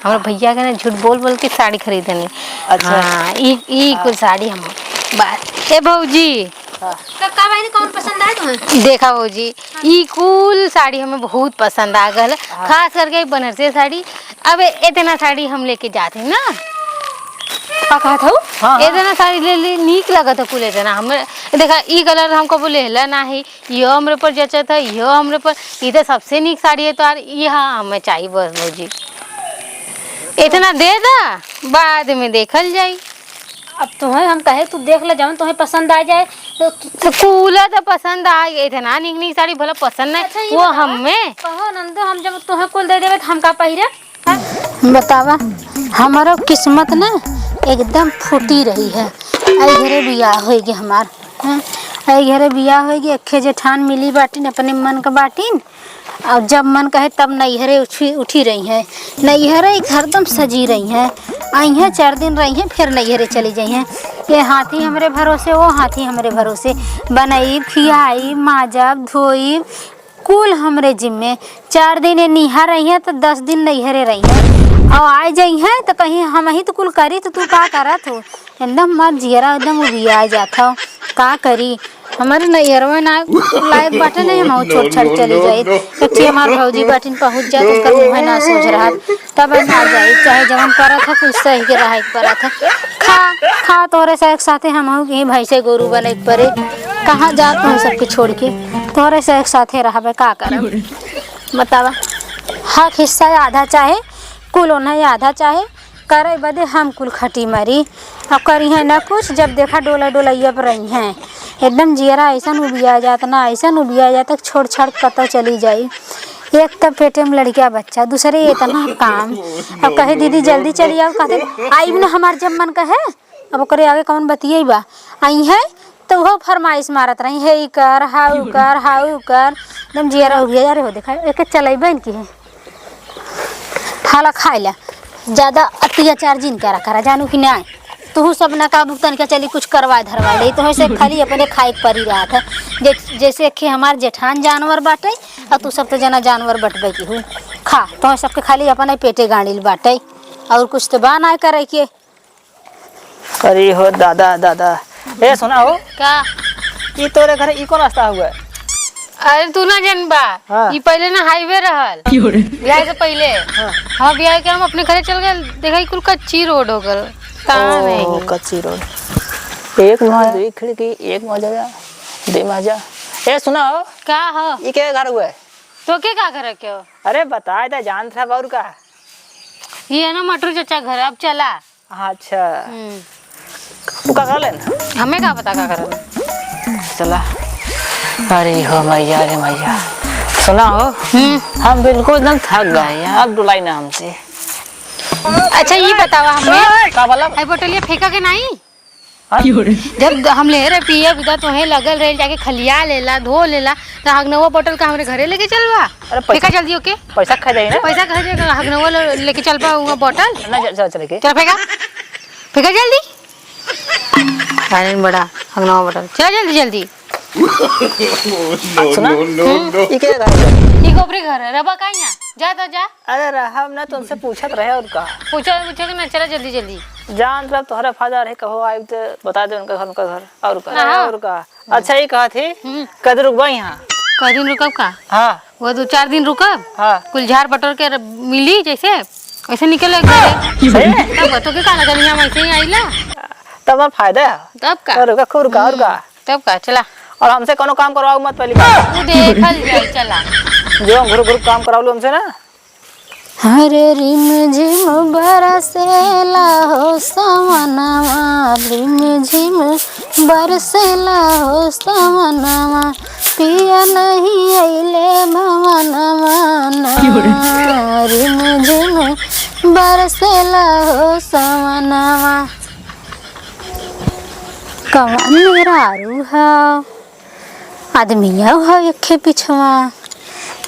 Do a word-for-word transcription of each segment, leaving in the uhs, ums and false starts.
हमरे भइया के ना झूठ बोल बोल के साड़ी खरीदनी। अच्छा। हाँ, ई, ई हाँ। कुल साड़ी हम, बस। ए भौजी। हाँ। का, का बहिनी, कौन पसंद आए तुम्हें? देखा भौजी, हाँ। ई कुल साड़ी हमें बहुत पसंद आ गल, हाँ। खास करके ई बनारसी साड़ी। अब ए-, इतना साड़ी हम लेके जात हई ना। का कहत हऊ? हाँ, हाँ। इतना साड़ी ले ली, नीक लगत है कुल इतना। हमें देखा, ई colour हम कबो लेहला नाही, इहो हमरे पर जचत है, इहो हमरे पर, ई तो सबसे नीक साड़ी है तोहार, इहा हमें चाही बस भौजी। इतना दे दा, बाद में देखल जाई। अब तोहे हम कहे, तू देख ले, जवन तोहे पसंद आ जाए, तो तू तो कुला तो पसंद आ गए, इतना नीक नीक साड़ी भला पसंद नहीं, अच्छा, ये वो बतावा, हमें। कहो नंदो, हम जब तोहे कुल दे देबे, तो हम का पहिरे? बतावा, हमरो किस्मत ना एकदम फूटी रही है। आई घरे बियाह होई गे हमार, हैं? आई घरे बियाह होई गे, एक्खे जेठान मिली बाटिन, अपने मन का बाटिन, और जब मन कहे तब नैहरे उठी, उठी रही हैं। नैहरे हरदम सजी रही हैं, आई हैं चार दिन रही हैं, फिर नैहरे चली जाई हैं। ये हाथी हमरे भरोसे, वो हाथी हमरे भरोसे, बनाई, खियाई, माजब, धोई, कुल हमरे जिम्मे। चार दिन ये निहा रही हैं, तो दस दिन नैहरे रही हैं। और आए जाई हैं, तो कहीं हम ही तो कुल करी, तो तू का करत हो? एकदम हमार जियरा एकदम उबिया जात हो। का करी? हमारे नैहरवा ना लायक बाटे, नहीं हम छोड़ छाड़ चली जाई। एक ठे हमार भौजी बाटिन पहुँच जात, उनकर मुँह ना सोझ रहत। तब हम आ जाई, चाहे जवन परत है, कुछ सही के रहे के परत है। खा, खा, तोहरे से एक साथे हमहू के भैंसे गोरू बने के परे। कहाँ जात हो सबके छोड़ के? तोहरे से एक साथे रहबे, का करब? बतावा, हक हिस्सा आधा चाहे कुल ओन्हे आधा चाहे करे बदे हम कुल खटी मरी। अब करिहे ना कुछ, जब देखा डोला डोलैया पर रही हैं। एकदम जियरा ऐसन उबिया जात ना, ऐसन उबिया जात कि छोड़ छाड़ कतौ चली जाई। एक तब पेटे में लड़किया बच्चा, दूसरे इतना काम। अब कहे, "दीदी जल्दी चली आओ।" कहते, "आइब ना, हमार जब मन कहे।" अब ओकरे आगे कौन बतिये बा? आई हैं तो वो फरमाइश मारत रही, "हे ई कर, हाउ कर, हाउ कर।" एकदम जियरा उबिया जा रहे हो, देखा, एक चलेबे न की है। हाला खाए ला, ज्यादा अत्याचार जिन करा करा, जानू कि नहीं? तू सब ना का भुगतन के चली, कुछ करवाए धरवाए ले, तो से खाली अपने खाए के परी रहत है। जे-, जैसे कि हमार जेठान जानवर बाटे, और तू सब तो जना जानवर बटबे की हूँ। खा, तो सबके खाली अपने पेटे गाड़िल बाटे, और कुछ तो बा ना करे के। अरे हो दादा, दादा। ए, सुना हो। का? ई तोरे घर ई कौन रास्ता हुआ है? अरे, तू ना जनबा। हाँ। ई पहले ना highway रहल। क्यों रे? बियाह से पहले। हाँ। हाँ, बियाह के हम अपने घरे चल गए, देखा, ई कुल कच्ची road हो गल। कहाँ ओ, नहीं? कच्ची road। एक वहाँ, हाँ। दो खिड़की, एक मजा, दो मजा। ए, सुना हो। का हो? ई के घर हुआ है? तो के का घर है क्यों? अरे, बताए दे, जानत रहा और का? ये है ना मटरू चाचा घर, अब चला। अच्छा। हम्म। तू का कर लेना? हमें का पता का करना? चला। अरे हो मैया रे मैया। सुना हो? हम्म। हम बिल्कुल एकदम थक गए हैं, अब डुलाई ना हमसे। अच्छा, ये बतावा हमें। का बोला? आई बोतलिया फेंका के नहीं? हाँ? जब हम ले रहे पिए बिदा, तोहे लगल रहे, जाके खलिया लेला, धो लेला, तो हगनवा बोतल का हमरे घरे लेके चलवा? अरे पैसा, फेंका जल्दी ओके। पैसा खा जाई ना। पैसा खा जाई, हगनवा ले-, लेके चल पाऊंगा बोतल। ना, चल, चल, चल के। चल फेंका, फेंका जल्दी। अरे बड़ा हगनवा बोतल, चल जल्दी, जल्दी। सुना? हम्म? ई के घर है? ई गोबरे घर है, रबा का यहाँ? जा तो जा। अरे रहब ना, तुमसे पूछत रहे और का। पूछो, पूछो कि ना, चला जल्दी, जल्दी। जान रहा तोहरा फायदा रहे, कहो आइब तो बता दे उनका घर, उनका घर। और का? हाँ। और का? अच्छा, ये कहा थी, हम्म। कद रुकबा यहाँ? कई दिन रुकब का? हाँ। वो दो चार दिन रुकब। हाँ। कुल झाड़ बटोर के र-, मिली जैसे, वैसे निकल एक घरे। सही में? तब तो के का लगल, यहाँ वैसे ही आइला। तब हमार फायदा है। तब का? और रुका, खूब रुका, और का? हम्म, तब का, चला। और हमसे कोनो काम करवाओ मत पहली बार। तू देखल जाई, चला। जो घुर घुर काम करावलो हमसे ना, अरे रिम झिम बरसेला हो सवनवा, रिम झिम बरसेला हो सवनवा, पिया नहीं अइले भवनवा ना। क्यों रे? रिम झिम बरसेला हो सवनवा। कवन मेहरारू हौ? आदमिया हौ एक्खे पिछवा।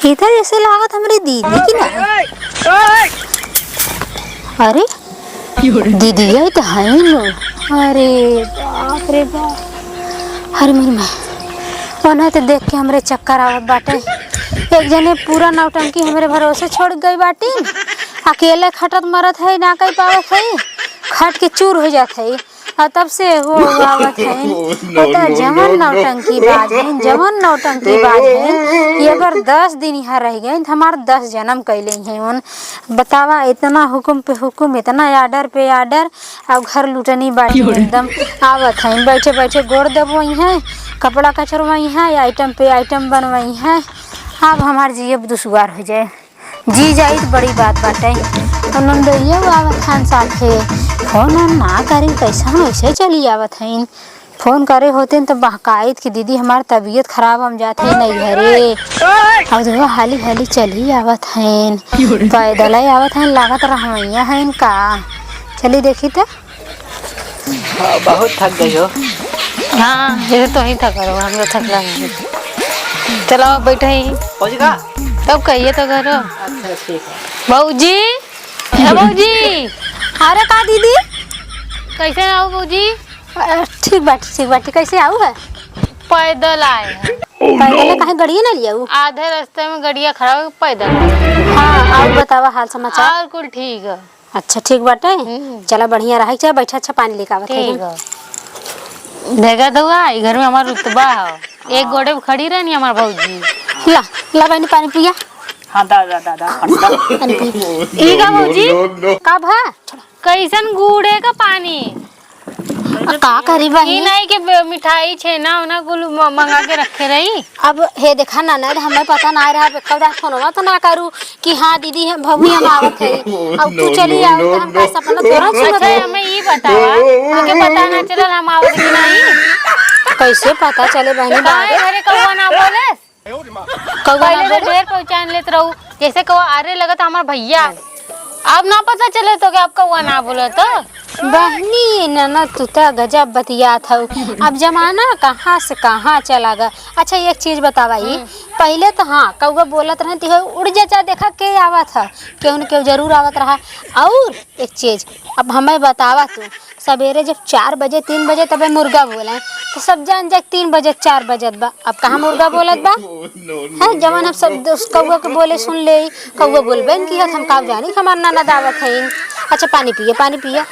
इधर ऐसे लागत हमरी दीदी की ना। अरे, दीदी, ये तो है ही नो। अरे, बाप रे बाप। अरे, मेरी माँ। ओन्हें तो देख के हमरे चक्कर आवत बाटे। एक जने पूरा नौटंकी हमरे भरोसे छोड़ गई बाटी। अकेले खटत मरत है, ना कइ पावत है, खट के चूर होइ जात है। अ तब से हो आवत है। No, no, no, no। जवन नौटंकी बाज है, जवन नौटंकी बाज है, कि अगर दस दिन यहाँ रहि गए त हमार दस जनम कइ लेइहैं उन। बतावा, इतना हुकुम पे हुकुम, इतना order पे order, अब घर लुटनी बाटी एकदम। आवत हैं, बैठे बैठे गोड़ दबवइहैं, कपड़ा कचरवइहैं, item पे item बनवइहैं। अब हमार जियब दुश्वार होइ जाए, जी जाई त बड़ी बात बाटे। और नंदोइयो आवत हन साथे, फोन ओन ना करी, कैसन वैसे चली आवत हैं। फोन करे होते न त बहकाइत कि दीदी हमार तबीयत खराब, हम जात है नैहरे। अब देखो हाली हाली चली आवत हैं, पैदल ही आवत हैं, लागत रहवैया हैं का। चली देखी त। हाँ, बहुत थक गई हो। हाँ, जैसे तो ही थका रहो, हम तो थकला नहीं। चलो, अब बैठे ही। पहुँच गया? तब कहिए तो करो। अच्छा, ठीक है। भौजी, ए भौजी। अरे का दीदी? कैसे आओ भौजी? अ, ठीक बाटी, ठीक बाटी। कैसे आऊ है? पैदल आए हैं। पैदल है, कहीं गड़िया ना लिया वो? आधे रास्ते में गड़िया खड़ा हो, पैदल आए हैं। हाँ, और बतावा हाल समाचार? और कुल ठीक है। अच्छा, ठीक बाटे। हम्म। चला, बढ़िया रहे, चला, बैठा, अच्छा, पानी लेके आवत है ठीक हम। है। देखा तो हुआ, ई घर में हमार रुतबा है। एक गोड़े पे खड़ी रहनी हमार भौजी। ला, ला बहनी, पानी पिया। हाँ, दा, दा, दा, दा, पानी दा। पानी पी। ई का भौजी? No, no, no। का भा? कैसन गुड़े का पानी? आ, का करी बहनी? ई नहीं कि ब-, मिठाई, छेना, ओना कुल म-, मंगा के रखे रही। अब हे देखा ननद, हमें पता ना रहा, अब कदा फोनवा तो ना करू कि हाँ दीदी, हम भौजी हम आवत है। अब तू चली आओ तो हम का सपना थोड़ा सुनत अच्छा, है। हमें ई बतावा, हमके पता ना चलल हम आवत कि नहीं। कैसे पता चले बहनी? काहे बाबे? घरे कौआ ना बोले? कौआ ना पहले तो बोले? ढेर पहचान लेत रहू, जैसे कौआ, अरे लगत हमार भैया। अब ना पता चले तो कि आप कौआ ना बोले तो? बहनी, ननद, तू त गजब बतियात हऊ। अब जमाना कहाँ से कहाँ चला गया। अच्छा, एक चीज बतावा, ई हम्म। पहिले तो हाँ, कौआ बोलत रहे, तो उड़ जा, जा, देखा के आवत ह, केहू न केहू जरूर आवत रहा। और एक चीज, अब हमें बतावा तू, सवेरे जब चार बजे, तीन बजे तबे मुर्गा बोले, तो सब जान जाए तीन बजे, चार बजत बा। अब कहाँ मुर्गा बोलत बा? No, no, हैं, जवन हम सब no। उस कौआ के बोले सुन ले, कौआ बोलबे न किया, हम का जानी कि हमार ननद आवत है। अच्छा, पानी पिए, पानी पिए।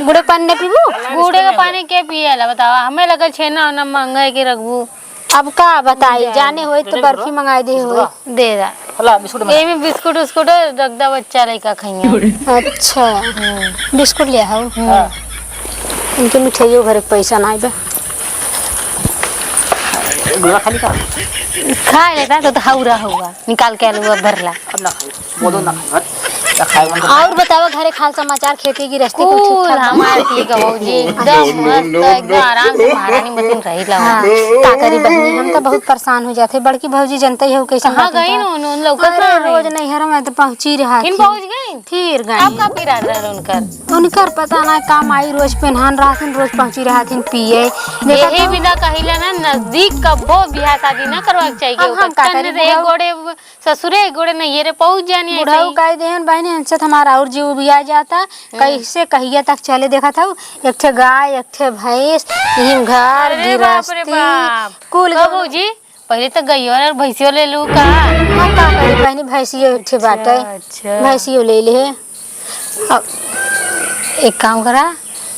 गुड़े के पानी नहीं पीबू? गुड़े के पानी के पिएला, बतावा? हमें लगल छेना ओना मंगा के रखबू। अब का बताई, दे, जाने होई तो दे, बर्फी मंगाई दे होई। दे दा। होला, बिस्कुट में। एमे बिस्कुट उस्कुट रख दा, बच्चा लइका खइया। अच्छा। हम्म। बिस्कुट ले आओ। हाँ। इनके मिठाइयों घर के पैसा ना आइबे। गुड़ा खाली का? खा लेता तो, तो हौरा हुआ, निकाल के आलू भरला। अब ना खाई, बोलो ना खाई, हट। ना खाई, मन और बतावा, घरे के हाल समाचार, खेती गृहस्थी कुल ठीक कुल ठाक बा? हमार ठीक है भौजी, एकदम मस्त, एकदम आराम से महारानी मतिन रही ला। हाँ, का करी बहनी, हम तो बहुत परेशान हो जाते। बड़की भौजी जनते ही हो कैसन कहाँ रहती गई हैं। न उन, उन लौकत अरे, ना है। रोज नैहर में तो पहुँची रहा फिर थी। पहुँच गई? फिर गई। अब का फिर आ रहा उनकर? उनकर पता ना काम आई, रोज पेन्हान रहा थी, रोज पहुँची रहा थी पिए। देखा यही तो बिना कहिला ना, नजदीक कबो बियाह शादी ना करवा के चाहिए। अब हम ओकर का करी, तन रे बुढ़ऊ? गोड़े ससुरे गोड़े नैहरे पहुँच जानी बुढ़ऊ ऐसे ही। कह देहन, "बहनी, हमसे तो हमारा और जीव उबिया जाता।" हम्म। कैसे कहिया तक चले देखत हऊ, एक ठे गाय, एक ठे भैंस, इहिम घर, अरे बाप रे गृहस्थी, बाप। कुल कहो जौन भौजी, पहिले तो गइयो और भैंसियो ले लू का? हम का करी बहनी, भैंसियो एक ठे बाटे, अच्छा, अच्छा। भैंसियो ले ले। अब एक काम करा,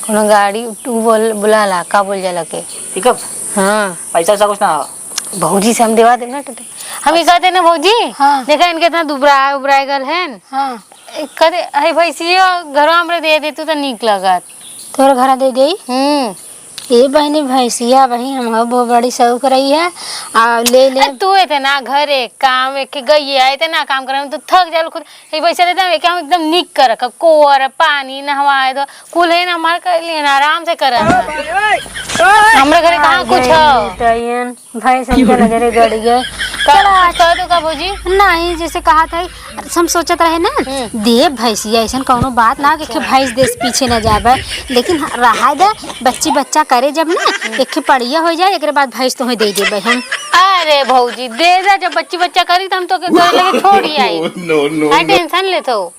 कोनो गाड़ी तू बोल, बुला ला, का बोल जाला के? पिकअप? हाँ। पैसा वैसा कुछ ना हो? भौजी से हम देवा देब ना, टटे। हम ये कहते ना भौजी, हाँ। देखा इनके इतना दुबराए उबराए गल हैं। हाँ। ए, कदे, "अरे भैंसिया, घरवा हमरे दे दे, तू तो नीक लगत।" तोहरे घरा दे देई? हम्म। ए बहिनी, भैंसिया बहिनी, हम बहुत बड़ी शौक रही है। आ, ले ले। ए, तू इतना घरे काम, एक गइया, इतना काम करे में तू थक जालू खुद। ए, वैसे रहता है, क्या हम एकदम निक कर रखा, कोर, पानी, नहवाए दो, कुल है ना, हमार कर लिए ना, आराम से कर रहा। हमरा घरे कहाँ कुछ हो? भैंस हमके नजरे गड़ गए। का चला, कुछ कह दो का भौजी? नहीं, जैसे कहा था, हम सोचत रहे ना, हम्म। दे भैंसिया, ऐसन कौनो बात ना कि अच्छा। भैंस देस पीछे न जाबे, लेकिन रहा दे, बच्ची बच्चा करे जब ना, हम्म। एक पड़िया हो जाए, एकरे बाद भैंस तोहे दे देबे हम। अरे भौजी, दे दे, जब बच्ची बच्चा करी, तो हम तो के तोरे लगे छोड़ ही आई। No, no, no। काहे tension लेत हो?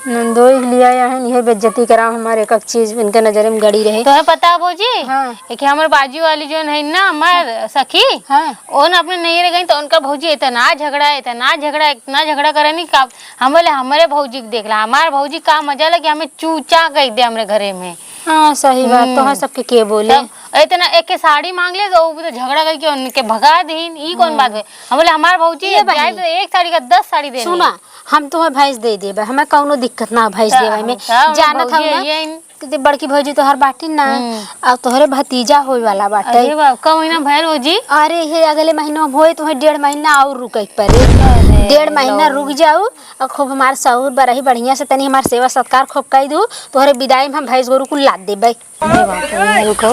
नंदोई के लिए आया है, यह बेइज्जती कराओ हमारे, एक एक चीज इनके नजर में गड़ी रहे। तोहे पता है भौजी? हाँ। एक हमर बाजू वाली जोन है ना, हमर सखी, हाँ। वो ना अपने नैहरे गई तो उनका भौजी इतना झगड़ा, इतना झगड़ा, इतना झगड़ा करे नहीं का। हम बोले, "हमरे भौजी के देख ला, हमार भौजी का मजा लगे, हमें चूचा कह दे हमरे घरे में।" हाँ, सही बात, हम्म। तोहे सबके के बोले? तब इतना एक के साड़ी मांग ले तो वो भी तो झगड़ा करके उनके भगा दीन, ई कौन हम्म। बात है? हम बोले, "हमार भौजी ये जाए बहिनी। तो एक साड़ी का दस साड़ी दे सुना, हम तोहे भैंस दे देबे, हमें कौनो दिक्कत ना भैंस तब देवे में।" तब जानत भौजी हऊ ना, ये इन- कि बड़की भौजी तोहर बाटी ना, हम्म। और तोहरे भतीजा होए वाला बाटे। अरे बाप, का महीना भैल भौजी? अरे हे अगले महीना में होए, तोहे डेढ़ महीना और रुके के पड़े। अरे डेढ़ महीना लो। रुक जाऊ, और खूब हमार सौर बरही बढ़िया से तनी हमार सेवा सत्कार खूब कई दू, तोहरे विदाई में हम भैंस गोरू कुल लाद देबे। अरे बाप रे, रुको,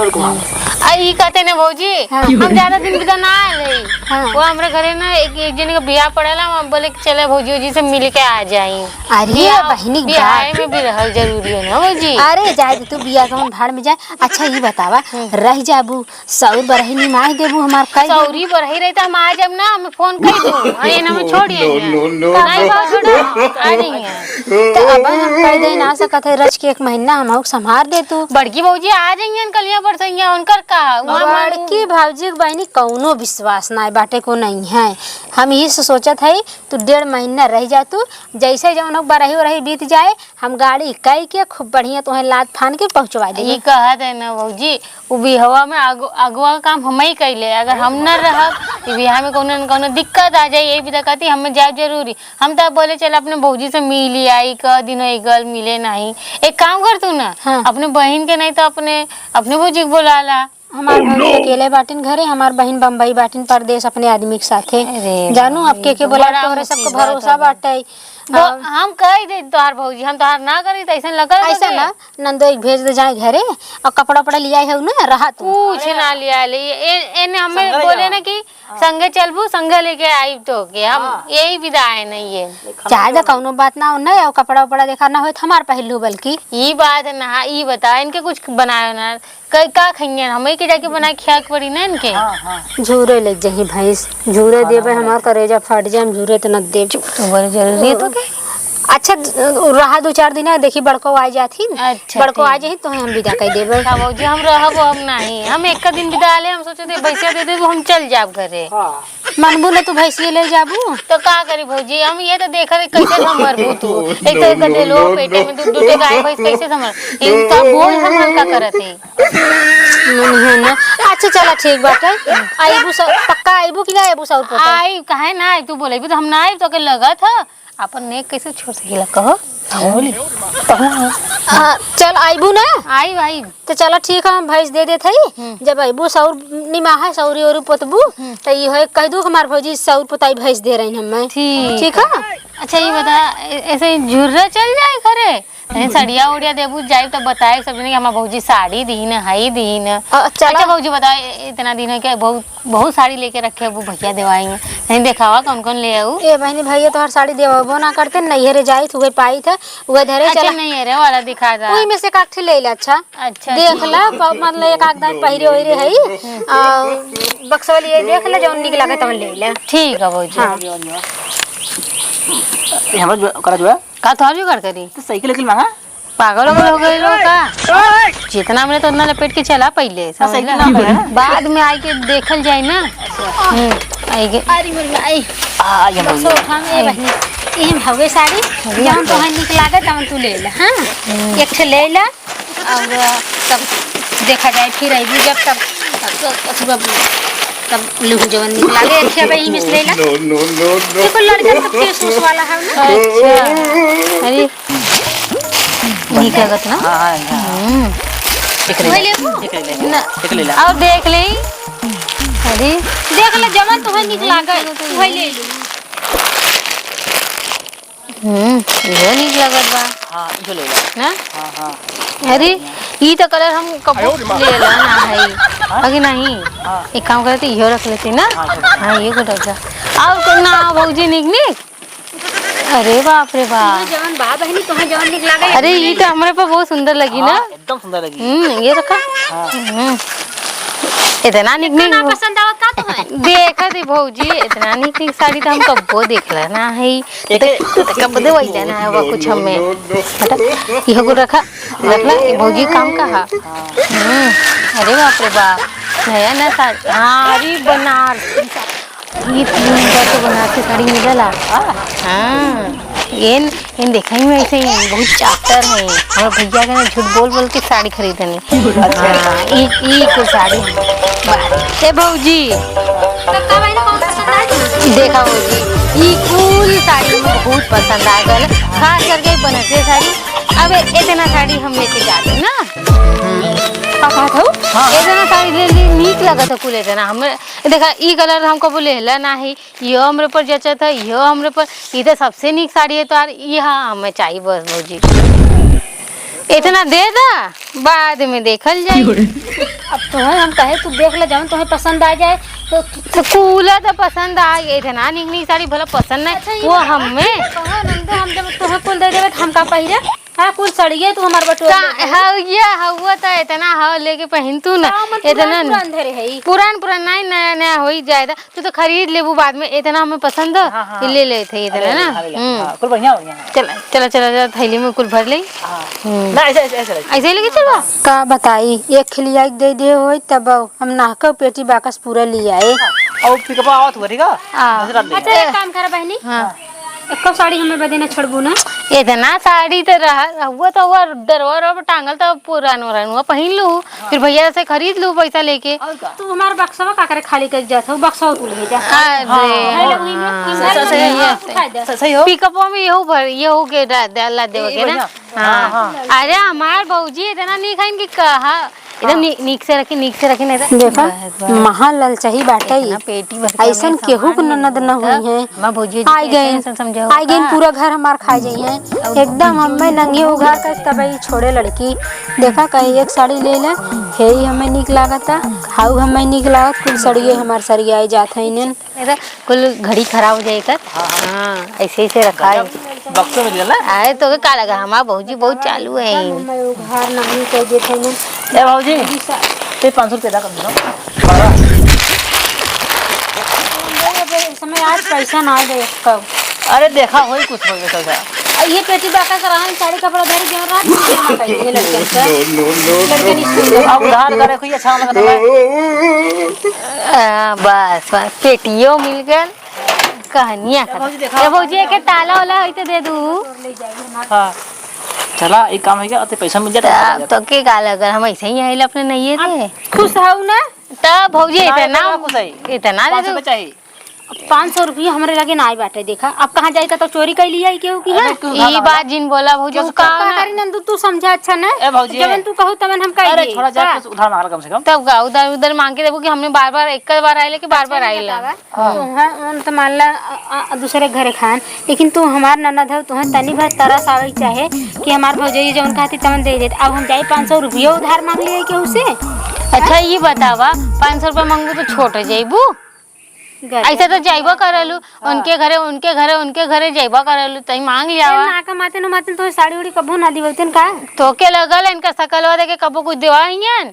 रुको। आ, ई कहते ने भौजी, हाँ। हम ज्यादा दिन बिदा ना आए रही। हाँ। वो हमरे घरे ना एक, एक जने के बियाह पड़ेला, हम बोले कि चले भौजी, भौजी से मिल के आ जाई। अरे बियाह, बहिनी के बियाह बात। में भी रहल जरूरी है ना भौजी। अरे जाए दे तू, बियाह कौन भाड़ में जाए। अच्छा ई बतावा, हम्म। रह जाबू, सौर बरही निमाई देबू हमार कई दिन? सौरी बरही रही तो हम आ जाब ना, हमें फोन कर दू। अरे ना, हमें छोड़िए ना। No, no, no, नहीं no। बात छोड़ा, आ जाइए। तो अब हम कह दे ना सकत है, रच के एक महीना हम संभार दे तू। बड़की भौजी आ जाइए कलिया परसैया, उनकर का? वहाँ मन- बड़की भौजी के बहिनी कौनो विश्वास ना बाटे को नहीं है। हम यही से सोचत है तू डेढ़ महीना रह जा तू, जैसे जौन हो बरही उरही बीत जाए, हम गाड़ी कई के खूब बढ़िया तोहे लाद फान के पहुँचवा देबे। ई कहत है ना भौजी, उ बिहवा में अगु-, अगुआ का काम हमही कइले, अगर हम न रहब, ई बियाह में कौनो न कौनो दिक्कत आ जाई, यही बिदा कहती हमें जाए जरूरी। हम तो बोले चल अपने भौजी से मिली आई, क दिन हो गल मिले नहीं। एक काम कर तू ना, हाँ। अपने बहिन के नहीं तो अपने, अपने भौजी के बोला ला। हमार भौजी अकेले बाटिन घरे, हमार बहिन बम्बई बाटिन परदेस अपने आदमी के साथे। अरे जानू, अब के के बोला, बड़ा तोहरे सबके मुसीबत भरोसा बा। बाटे। वो अब हम कह दे तोहार भौजी, हम तोहार ना करी त ऐसन लगा ऐसा लगे। ना, नंदोई के भेज दे जाए घरे, और कपड़ा उपड़ा लिया है ना, रहा तू। कुछ ना लिया ले, ए-, एने हमें संगे बोले जाओ। ना कि हाँ। संगे चलबू, संगे लेके आइब तो के, हम हाँ। यही विदा है नहीं है। चाहे तो कौनो बात ना हो, नहीं, और कपड़ा उपड़ा देखा ना होए तो हमार पहलू बल्कि। ई बात है ना, ई बता, इनके कुछ बनाए ना, क-, का खइहैं? हमही के जाके बना के खियाए के पड़ी ना इनके। हाँ, हाँ। झूरे ले जही भैंस, झूरे खाना देबे, बनाए हमार के। करेजा फाट जाए, हम झूरे त न देब। चुप, तो बड़ी जरूरी है तो के? अच्छा, द-, रहा दो चार दिन, देखी बड़को आ जाथिन। अच्छा, बड़को आ ठीक। जाही, तोहे हम विदा कर देबे। का भौजी, हम रहब, हम नहीं, हम एक दिन विदा ले, हम सोचे थे भैंसिया दे देबू, हम चल जाब घरे। हाँ। मनबू न तू भैंसिया ले जाबू? तो का करी भौजी, हम ये तो देखा थे कैसे संभरबू तू। एक तो एक गदेलो पेटे में, दू, दू ठे गाय भैंस कैसे संभर? इनका बोझ हम हल्का करत है। नहीं है ना। अच्छा चला ठीक बाटे। आइबू स-, पक्का आइबू कि ना आइबू सौर पोते? आई, काहे ना आई? तू बोलेबू तो हम ना आइब, तो के लगत ह। अपन नेक कैसे छोड़ सकेला कहो? हाँ, चल आइबू ना? आइब, आइब। तो चला ठीक है, हम भैंस दे देत हई। हम्म। जब अइबू सौर निमाहे, सौरी ओरी पोतबू, हम्म। तो इहो कह दू कि हमार भौजी सौर पोताई भैंस दे रही हमें। ठीक। ठीक है? अच्छा, ये बता, ऐ-, ऐसे ही झुर्रा चल जाए घरे? नहीं, सड़िया उड़िया देबू, जाइब तो बताइब सब जने कि हमार भौजी साड़ी दीन, हई दीन। अ, चला। अच्छा भौजी, बताओ, इ-, इतना दिन है कि बहुत, बहुत साड़ी लेके रखे, वो भैया देवाएंगे। नहीं देखावा, कौन कौन ले आऊ? ए बहिनी, भैया तोहर साड़ी देवाबो ना करते, नैहरे जाई, उहे पाई था, उहे धरे अच्छा, चला। नैहरे वाला दिखा दा। वही में से काठी ले ले, अच्छा। अच्छा, देख ठीक। ला, प-, मतलब एक आध दान पहिरे ओहिरे हई, आ, बक्सवा लिए देख ला, जौन निक लागे तौन ले ला। ठीक है भौजी। हाँ। ये हमारा जो, करा जो है। का तोहार जुगाड़ करी? तो साइकिल, साइकिल मांगा। पागल वागल हो गए लोग का? जितना मिले तो उतना लपेट के चला पहले, हाँ, समझ साइकिल ला? ना है। बाद में आई के देखल जाए ना। हम्म, आई के। अरे मोर माई। आ, ये बस भैया। उठा में ये बहिनी। ये हवे साड़ी, भैया जौन तो। तोहर निक लागे तौन तू ले ले, हाँ? हम्म। एक ठे ले ले। और तब देखा जाए, फिर अइबू जब, तब, तब, तब, तब, तब लूह जवन निक लागे, एक ठे बहिनी मिस लेला। No, no, no, no। देखो, लड़कन के फेस वॉश वाला है ना। अच्छा। अरे, नीक लागत ना? हाँ, हाँ, हाँ। हम्म। एक ले वही ले। लेबू? एक ले ले। ना। एक ले ले। और देख ले। अरे। देख ले, जवन तुम्हें निक लागे, वही ले लो। हम्म, इहो नीक लागत बा। हाँ, इहो ले लो। ना? हाँ, हाँ। अरे, ई तो कलर हम कबो आयो रे माँ। ले ला ना है। हाँ? अगे नहीं। हाँ। एक काम करते, इहो रख लेते ना। हाँ, इहो रख। हाँ, ये को रख जा। और को ना, भौजी, नीक, नीक। अरे बाप रे बाप। जवन बा बहिनी, तोहे जवन नीक लागे। अरे, ई तो हमरे पर बहुत सुंदर लगी ना। हाँ, एकदम सुंदर लगी। हम्म, ये रखा। हाँ। हम्म। इतना निक निक ना पसंद आवत का तुम्हें? देखा दे भौजी, इतना निक निक साड़ी तो हम कब्बो देखले ना है। एक तो कब दे वही जाना है वो कुछ हमें। मतलब, इहो को रखा, रखला, ये भौजी काम का हा। हम्म, अरे बाप रे बाप, नया नया साड़ी, हाँ, अरे बनारसी सा-, ये तीन हजार के बनारसी साड़ी मिलेला। हाँ, ये इन देखई में ऐसे ही बहुत चाकर है। हमारे भैया के ना झूठ बोल बोल के साड़ी खरीदनी। अच्छा। हाँ, ई, ई कुल साड़ी। ए भौजी। तो का भाई ना कौन पसंद आए तुम्हें? देखा भौजी, ई कुल साड़ी में बहुत पसंद आ गल, खास करके बनारसी साड़ी। अब इतना साड़ी हम लेके जाते ना। का कहत हऊ? हाँ। इतना साड़ी ले ली, नीक लगत है कुल इतना। हमें देखा, ई कलर हमको बोले हला ना है, इहो हमरे पर जचत है, इहो हमरे पर, ई तो सबसे नीक साड़ी है तोहार, ई हाँ हमें चाहिए बस भौजी। इतना दे दा, बाद में देखल जाई। अब तोहे हम कहे तू देख ले, जौन तोहे पसंद आ जाए तो। तो कूला तो पसंद आ गई, इतना नीक नीक साड़ी भला पसंद नहीं, अच्छा, ये वो बतावा, हमें। कहो नंदो, हम जब तोहे कुल दे देवे तो हम का पहिरे? हाँ, कुल सड़िए तू हमार बटोर का लेबू। हौ, ये हौ, वो तो इतना हौ, लेके पहिन तू ना। का हमर इतना पुरान पुरान धरे है ई? पुरान पुरान नहीं, नया नया होई जाए दा। तू तो खरीद लेबू बाद में, इतना हमें पसंद है, हाँ, हाँ, ये हाँ। ले लेते हैं इतना अरे, ना। हाँ, ले ले। हम्म। हाँ, कुल बढ़िया, बढ़िया। चला, चला, चला, चला, थैली में कुल भर ले। हाँ। हम्म। ना, ऐसे, ऐसे, ऐसे रखिए। ऐसे लेके चलबा? का बताई, एक खिलिया के दे दे होई तब हम नाहक पेटी बाकस पूरा ले आए। हाँ, और पिकअप आवत हुआ, ठीक है? हाँ। दूसरा ले अच्छा, आए। एक काम करा बहनी। हाँ। एको साड़ी हमें बदे न छोड़बू ना? इतना साड़ी तो रहा, हुआ तो हुआ, डरवा रवा टांगल तो पुरान उरान हुआ, पहिन लू, फिर भैया से खरीद लू पैसा लेके। और का? तू हमार बक्सवा का करे खाली कर जात हो? बक्सवा तू ले जा। अरे हाँ, है हाँ। लोग इनमें हाँ, अंदर सही में है, हाँ, सही। उठा दे। स-, सही हो। पिकअपवा में यहू भर, यहू के डा-, डाला देवे ये के ना। बढ़िया। हाँ। हाँ, हाँ। अरे हमार भौजी इतना नीक है इनकी कहा, एकदम हाँ। नी-, नीक से रखी, नीक से रखी, नहीं तो देखा, बस, बस। महा ललचही बाटे इतना ई। पेटी भर के ऐसन हमें केहू सामान के ननद नहीं न होता। हुई है। हमार भौजी जी आई के गइन, ऐसे समझाओ आई गइन का? पूरा घर हमार खा जाई है। और एकदम हमें नंगे उघार कर तब ई छोड़े लड़की। देखा, कहीं एक साड़ी ले ले, हे ही हमें नीक लागता, हाउ हमें नीक लागत, कुल सड़िए हमार सरियाई जात है इन्हें। नहीं तो कुल घड़ी खराब हो जाए कर। हाँ, हाँ। हाँ, ऐसे, ऐसे रखा है। बक्सों में दिया ना? आए तो का लगा, हमार भौजी बहुत चालू है। मैं उघार नहीं कर देते हैं। ए भौजी, जी सर। ये पाँच सौ रुपया दा कम से कम। इस समय आज पैसा ना दे कब। अरे देखा, होई कुछ होई, बेटा जा। आ, ये पेटी बाका कर रहा है, साड़ी कपड़ा धर के रात में जमा कर लिए लड़कन से। No, no, no, no। लड़कन स्कूल गए। अब उधार करे, कोई अच्छा वाला तो है। आ, बस, बस, पेटियो मिल गल। कहानियाँ ए भौजी, खत्म। देखा ए भौजी, एके ताला वाला है तो दे दू। हाँ। चला, एक काम है क्या? तो पैसा मिल जाता है, तब तो के गाल, अगर हम ऐसे ही आइल अपने नहीं है रे। खुश हऊ ना? तब भौजी ना, इतना, इतना खुश है। इतना दे पाँच सौ दू। रुपया चाहिए। पाँच सौ रुपया हमरे लगे ना आए बाटे, देखा। अब कहाँ जाए तो चोरी कर लिया है केहू की, अरे, है? कुछ उधार ई मांगा। बात जिन बोला भौजी, जो उ का का ना करी नंदू, तू समझा अच्छा ना? ए भौजी। जवन तू कहू तवन हम कह अरे, दिए। छोड़ा जाए, का? कुछ उधार मांगा कम से कम। तब का उधार, उधार मांग के देखो कि हमने बार-बार, एक बार आइले कि बार-बार अच्छा, आइले। बतावा। हाँ। तो हाँ, उन तो मान ला, अ, अ, दूसरे घरे खान, लेकिन तू हमार ननद हो, तुहें तनी भर तरस आवे के चाहे कि हमार भौजाई जौन कहती तवन दे देत। अब हम जाई पाँच सौ रुपयो उधार मांग लिए केहू से? अच्छा, ये बतावा, पाँच सौ रुपया मांगू तो छोट जइबू? गजब। ऐसे तो जइबो करलू, हाँ। उनके घरे, उनके घरे, उनके घरे जइबो करलू, तई मांग लिया ए, वा। ना का माते न माते तो साड़ी उड़ी कबो ना दिवतन का? तोके लगल इनका सकलवा देखे कबो कुछ देवा हियन?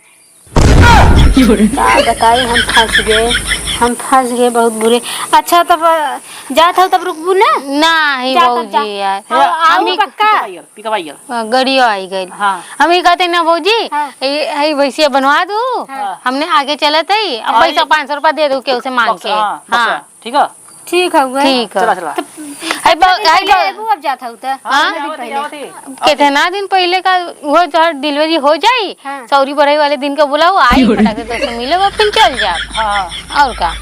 का बताई, हम फंस गए, हम फंस गए बहुत बुरे। अच्छा, तब जात हो तब रुकबू ना? नहीं जात हो, भौजी जा। यार। हाँ, आऊ हम ही पक्का। पिकवाइयल, पिकवाइयल। हाँ, गड़ियो आई गइल। हाँ। हम ही कहते ना भौजी, हाँ। ये, ये भैंसिया बनवा दू, हाँ। हमने आगे चलत है, अब हाँ, पैसा ये पाँच सौ रुपया दे दू केहू से मांग बक्स, के। हाँ, बक्स, हाँ। ठीक है? ठीक हउवे। ठीक है। चला, चला। तो आई बा-, कितना दिन आई पहिले बा-, लेबू अब जात हऊ त? हाँ? कितना दिन पहिले? आवत ही, आवत ही। कितना दिन पहिले का वो तोहर delivery हो जाई, हाँ। सौरी बढ़ई वाले दिन का बुलाओ, आई फटाक से तोसे मिलब, फिर चल जाब। हाँ, हाँ। और का?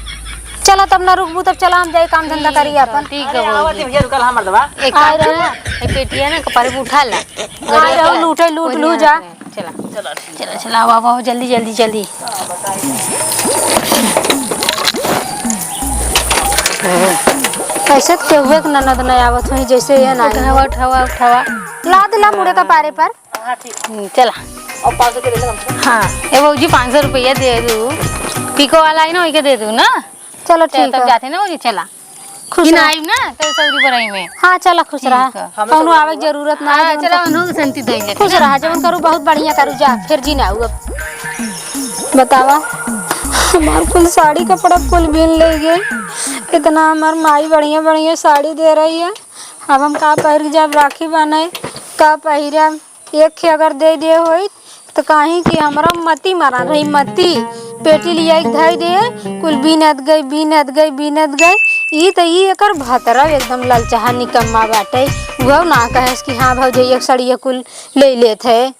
चला तब ना रुकबू, तब चला हम जाई काम धंधा करी अपन। ठीक है, अरे, आवत ही भौजी। भैया, रुकल हमार दवा। एक काम करो, ये पेटिया ना कपारे पे उठा ला। आ जाओ, लूटे, लूट लू जा। चला। चला, ठीक। चला, चला, आवा, आवा, जल्दी, जल्दी, जल्दी। ऐसे तो केहुए के ननद नहीं आवत होई, जैसे ये ना आई। उठावा, उठावा, उठावा। लाद ला मुड़े कपारे पर। हाँ, ठीक। हम्म, चला। अब पाँच सौ के दे दे कम से कम। हाँ, ए भौजी, पाँच सौ रुपया दे दू। पिको वाला आई ना, वही के दे दू ना। चलो, चल, ठीक तब है। जाते ना भौजी, चला। खुश कि ना रहो। आइब ना, तेरे सौरी बरई में। हाँ, चला, खुश ठीक रहा। है। कौनो आवे के जरूरत ना हाँ, है, चला, उनको उन्हों के संती दे लेते खुश ना। रहा, जवन करू बहुत बढ़िया करू, जा, फिर जी ना आऊ अब। बतावा, हमार कुल साड़ी कपड़ा कुल बीन ले गए। इतना हमार माई बढ़िया बढ़िया साड़ी दे रही है, अब हम का पहिर के जब राखी बान्हे, का पहिरब? एक खे अगर दे दे होई तो कहीं कि हमरा मती मारा रही, मती। पेटी लिया के धई दे, कुल बीनत गई, बीनत गई, बीनत गई। ई तो ई एकर भतरा एकदम ललचहा निकम्मा बाटे। उहो ना कहेस कि हाँ भौजी, एक सड़िया कुल ले लेत है।